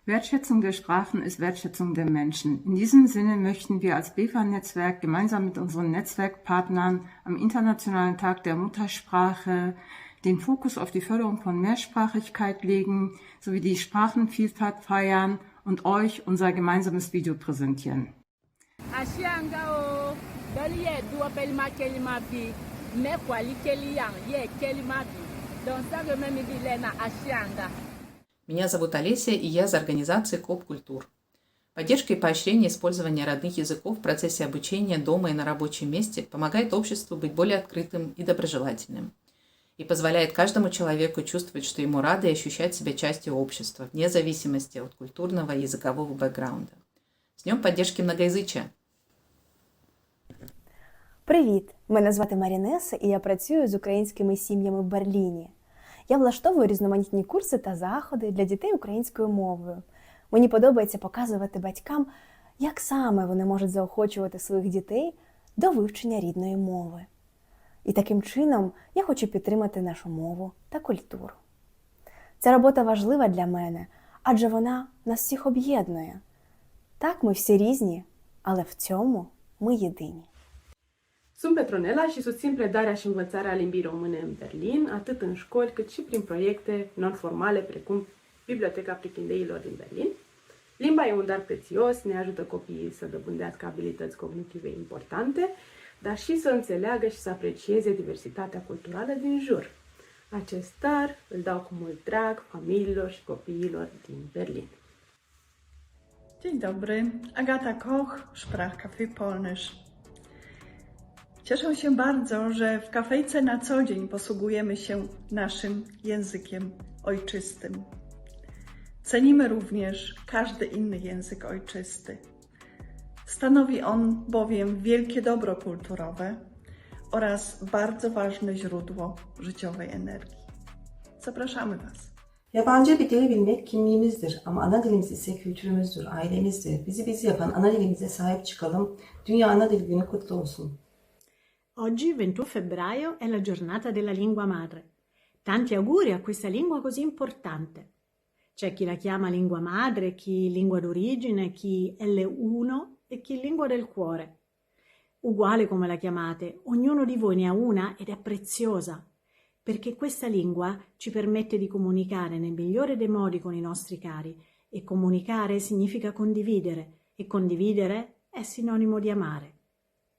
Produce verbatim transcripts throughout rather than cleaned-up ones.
Wertschätzung der Sprachen ist Wertschätzung der Menschen. In diesem Sinne möchten wir als BEFA-Netzwerk gemeinsam mit unseren Netzwerkpartnern am Internationalen Tag der Muttersprache den Fokus auf die Förderung von Mehrsprachigkeit legen, sowie die Sprachenvielfalt feiern und euch unser gemeinsames Video präsentieren. Ashianga o, dali ye dua pelima kelima bi, me kwali keliyan ye kelima bi. Donc ça que même dit Lena Ashianga. Меня зовут Олеся, и я из организации Коп Культур. Поддержка и поощрение использования родных языков в процессе обучения дома и на рабочем месте помогает обществу быть более открытым и доброжелательным и позволяет каждому человеку чувствовать, что ему рады, и ощущать себя частью общества, вне зависимости от культурного и языкового бэкграунда. С Днём поддержки многоязычия! Привіт! Мене звати Марінеса, і я працюю з українськими сім'ями в Берліні. Я влаштовую різноманітні курси та заходи для дітей українською мовою. Мені подобається показувати батькам, як саме вони можуть заохочувати своїх дітей до вивчення рідної мови. І таким чином я хочу підтримати нашу мову та культуру. Ця робота важлива для мене, адже вона нас всіх об'єднує. Так, ми всі різні, але в цьому ми єдині. Sunt Petronela și susțin predarea și învățarea limbii române în Berlin, atât în școli, cât și prin proiecte non-formale, precum Biblioteca Prichindeilor din Berlin. Limba e un dar prețios, ne ajută copiii să dobândească abilități cognitive importante, dar și să înțeleagă și să aprecieze diversitatea culturală din jur. Acest dar îl dau cu mult drag familiilor și copiilor din Berlin. Dzień dobry, Agata Koch, Sprachcafé Polnisch. Cieszę się bardzo, że w kafejce na co dzień posługujemy się naszym językiem ojczystym. Cenimy również każdy inny język ojczysty. Stanowi on bowiem wielkie dobro kulturowe oraz bardzo ważne źródło życiowej energii. Zapraszamy Was. Yabancı bir dili bilmek kimliğimizdir ama ana dilimiz ise kültürümüzdür, ailemizdir. Bizi biz yapan ana dilimize sahip çıkalım. Dünya Ana Dil Günü kutlu olsun. Oggi, ventuno febbraio, è la giornata della lingua madre. Tanti auguri a questa lingua così importante. C'è chi la chiama lingua madre, chi lingua d'origine, chi L uno e chi lingua del cuore. Uguale come la chiamate, ognuno di voi ne ha una ed è preziosa, perché questa lingua ci permette di comunicare nel migliore dei modi con i nostri cari, e comunicare significa condividere, e condividere è sinonimo di amare.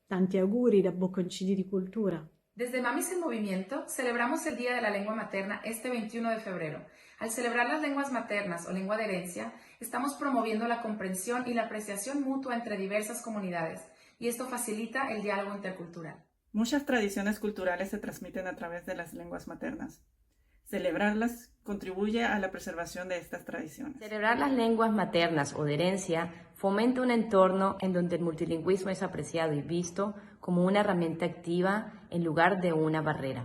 Tanti auguri da Bocconcini di Cultura. Desde Mamis en Movimiento celebramos el Día de la Lengua Materna este veintiuno de febrero. Al celebrar las lenguas maternas o lengua de herencia, estamos promoviendo la comprensión y la apreciación mutua entre diversas comunidades, y esto facilita el diálogo intercultural. Muchas tradiciones culturales se transmiten a través de las lenguas maternas. Celebrarlas contribuye a la preservación de estas tradiciones. Celebrar las lenguas maternas o de herencia fomenta un entorno en donde el multilingüismo es apreciado y visto como una herramienta activa en lugar de una barrera.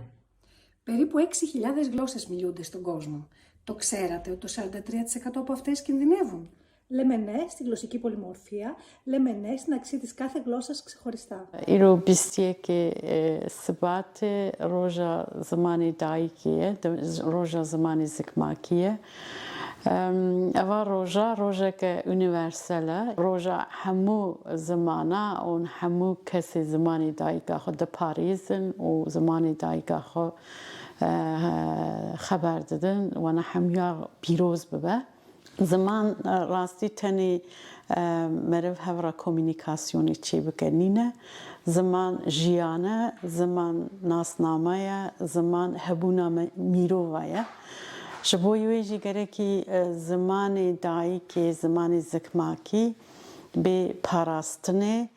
Περίπου έξι χιλιάδες γλώσσες μιλούνται στον κόσμο. Το ξέρατε ότι το σαράντα τρία τοις εκατό από αυτές κινδυνεύουν; Λέμε ναι στη γλωσσική πολυμορφία, λέμε ναι στην αξία της κάθε γλώσσας ξεχωριστά. Îro bîst û yekê Sibatê roja zimanê dayikê ye, roja zimanê zikmakî ye. Eva roja rojeke unîversel e, roja hemû zimana û hemû kesê zimanê dayika xwe diparêzin û zimanê dayika xwe xeber didin, wana hemûya pîroz bibe. Ziman rastî tenê meriv hev re komûnîkasyonê çêbike nîne. Ziman jiyan e, ziman nasname ye, ziman hebûna mirova ye. Ji bo wê jî gerekî zimanê dayikê, zimanê zikmakî bê parastinê.